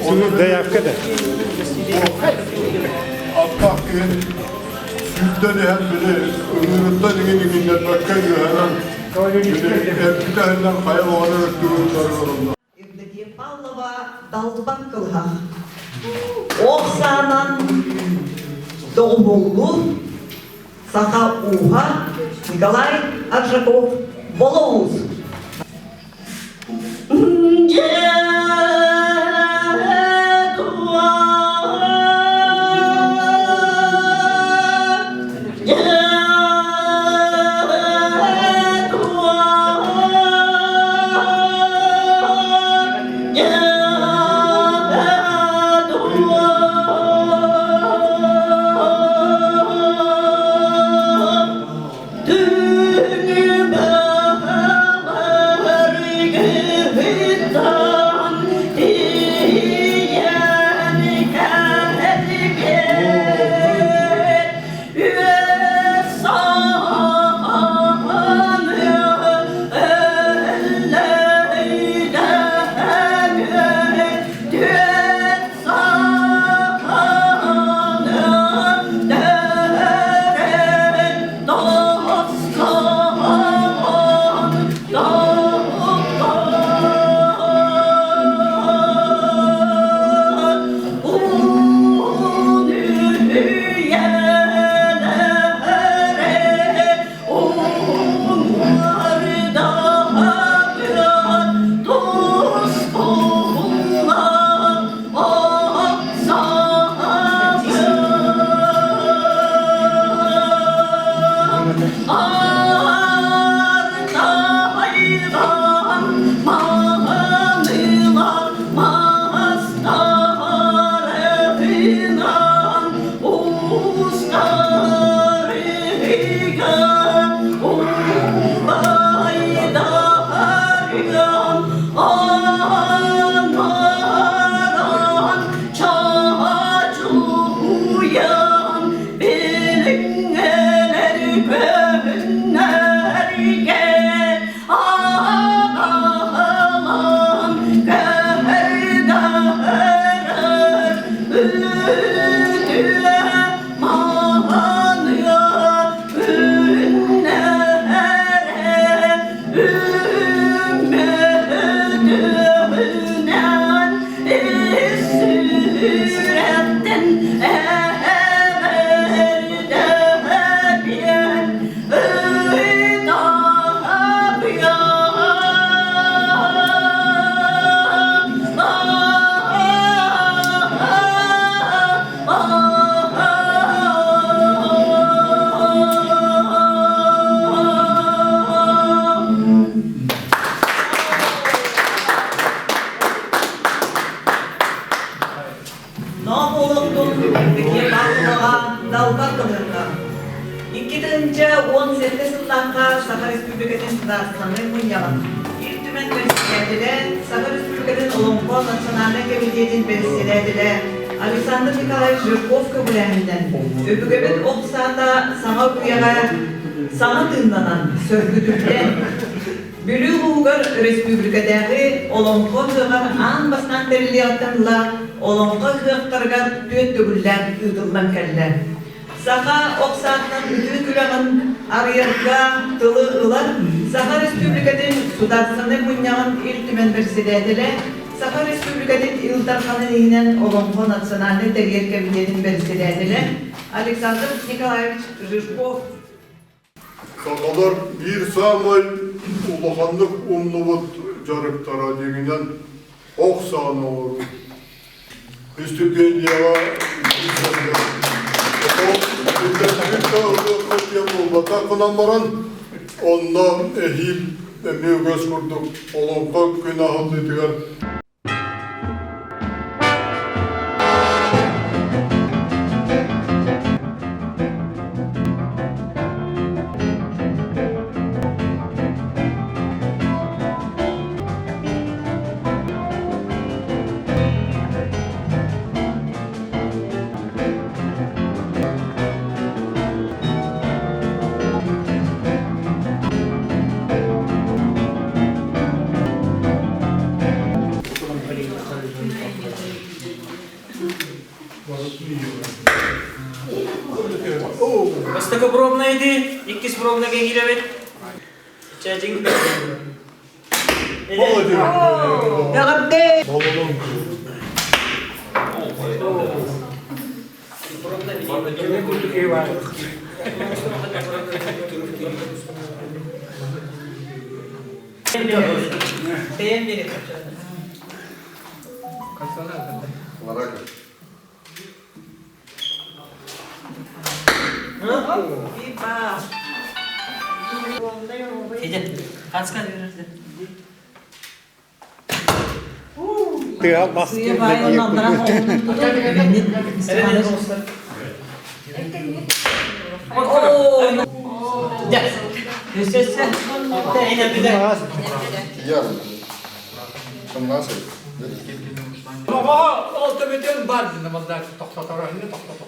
Заявка да. Аттаах киһи сүүрдэн иһэн били ыҥыырыттан иҥин иҥиннэрбэккэ үөһэнэн били эргитэ иһиннэн хайа баҕарар өттүгүн олорунна. Евдокия Павлова Далбан кылыһах. Ох саанан доҕуһуоллуур саха ууһа Николай Аржаков Болоуз. Нооболоктун Евдокия Павловаҕа далбар кылыһахха. 2017 сыллаахха Саха Республикатын Судаарыстыбаннай Мунньаҕын Ил Түмэн бэрэссэдээтэлэ, Саха Республикатын Олоҥхо национальнай кэмитиэтин бэрэссэдээтэлэ Александр Николаевич Жирков көҕүлээһининэн өбүгэбит ох саата саҥа үйэҕэ саҥа тыыннанан, сөргүтүллэн, Бүлүү улууһугар өрөспүүбүлүкэтээҕи Олоҥхо ыһыаҕар аан бастаан тэриллиэҕиттэн ыла Олоҥхо ыһыахтарыгар түөрт төгүллээн ыытыллан кэллэ. Саха ох саатынан ытыы күрэҕин арыйарга тылы ылар Саха Республикатын Судаарыстыбаннай Мунньаҕын Ил Түмэн бэрэссэдээтэлэ, Саха Республикатын Ил Дарханын иһинэн Олоҥхо национальнай тэрийэр кэмитиэтин бэрэссэдээтэлэ Александр Николаевич Жирков. Сахалар биир саамай улаханнык умнубут дьарыктара дьиҥинэн ох сааны оҥоруу. Истипиэндийэҕэ диэн буолбатах гынан баран, онно эһиил эмиэ үгэс курдук Олоҥхо күн аһыллыытыгар Бастакы пробнай ди, иккис пробнайга киирэбит. Чэчиҥ. Эҕэрдэ! Бэйэм бери. Тыа бас Ол төбөтүн бар дина малда тохтоторо инне тохтото.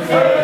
Sen